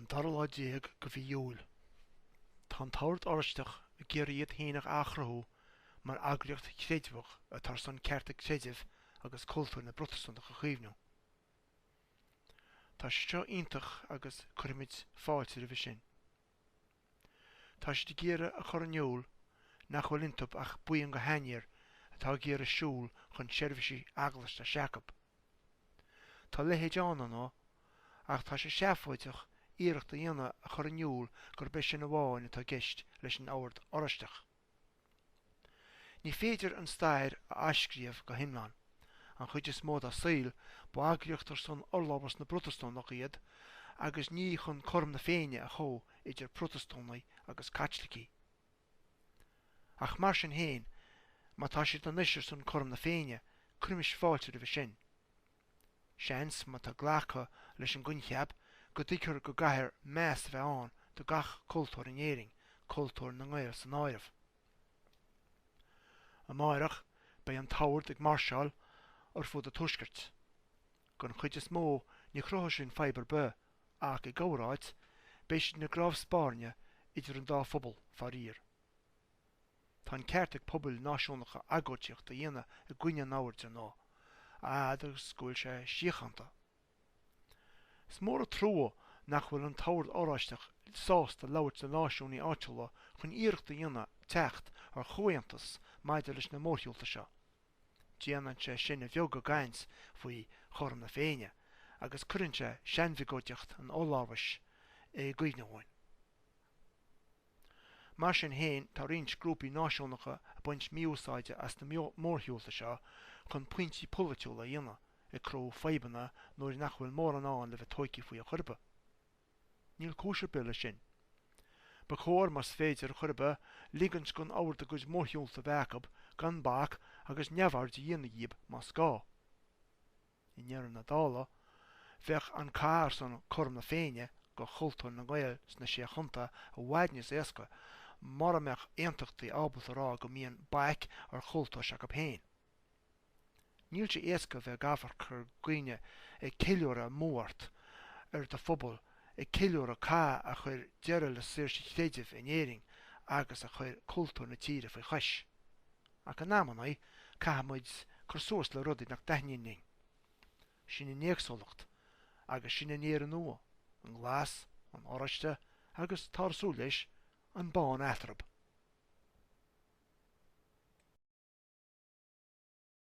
An dara lá de mhí Iúil. Tá an tOrd Oráisteach ag iarraidh iad féin a athchruthú mar eagraíocht chreidmheach atá ar son cearta creidimh agus cultúir na bProtastúnach a chaomhnú. Tá sé seo iontach agus cuirfimid fáilte roimhe sin. Tá siad ag iarraidh a chur in iúl nach bhfuil iontu ach buíon de sheanfhir atá ag iarraidh siúl chun seirbhísí eaglaiste s'acu. Tá a leithéid ann, ar ndóigh, ach tá sé seafóideach iarracht a dhéanamh a chur in iúl gurb é sin amháin atá i gceist leis an Ord Oráisteach. Ní féidir an stair a athscríobh go hiomlán. An chuid is mó dá saol, ba eagraíocht ar son urlabhras na bProtastúnach iad agus ní chun cothrom na Féinne a chothú idir Protastúnaigh agus Caitlicigh. Ach mar sin féin, má tá siad anois ar son cothrom na Féinne, cuirimis fáilte roimhe sin. Seans, má tá glactha leis an gcoincheap, go dtuigfear go gcaithfear meas a bheith ann do gach cultúr in Éirinn, cultúr na nGael san áireamh. Amáireach beidh an tOrd ag máirseáil ar fud an Tuaiscirt. Don chuid is mó ní chruthóidh sin fadhb ar bith ach i gcorr-áit beidh siad ina gcnámh spairne idir an dá phobal, faraor. Tá an ceart ag pobail náisiúnacha agóidíocht a dhéanamh i gcoinne an Oird, ar ndóigh, a fhad agus go bhfuil sé síochánta. Is mór an trua nach bhfuil an tOrd Oráisteach sásta labhairt le náisiúnaigh áitiúla chun iarracht a dhéanamh teacht ar chomhaontas maidir leis na mórshiúlta seo. Déanann sé sin a bheag den gcaint faoi chothrom na Féinne agus cuireann sé seanbhiogóideacht an urlabhrais i gcuimhne dhúinn. Mar sin féin, tá roinnt grúpaí náisiúnacha ag baint mí-úsáide as na mórshiúlta seo chun pointí polaitiúla a dhéanamh, ag cruthú fadhbanna nuair nach bhfuil mórán ann le bheith tóigthe faoi ar chor ar bith. Níl cúis ar bith leis sin. Ba chóir, más féidir ar chor ar bith, ligint don Ord a gcuid mórshiúlta a bheith acu gan bac agus neamhaird a dhéanamh dhíob más gá. I ndeireadh na dála, bheadh an cath ar son cothrom na Féinne do chultúr na nGael sna Sé Chontae i bhfad níos éasca mura mbeadh aontachtaithe ábalta a rá go mbíonn baic ar chultúr s'acu féin. Níl sé éasca bheith ag amharc ar dhaoine ag ceiliúradh a mbua ort, ar do phobal, ag ceiliúradh cath a chuir deireadh le saoirse chreidimh in Éirinn agus a chuir cultúr na tíre faoi chois. Ach in amannaí, caithfidh muid cur suas le rudaí nach dtaitníonn linn. Sin an éagsúlacht, agus sin an Éire nua, an glas, an oráiste agus, táthar ag súil leis, an bán eatarthu.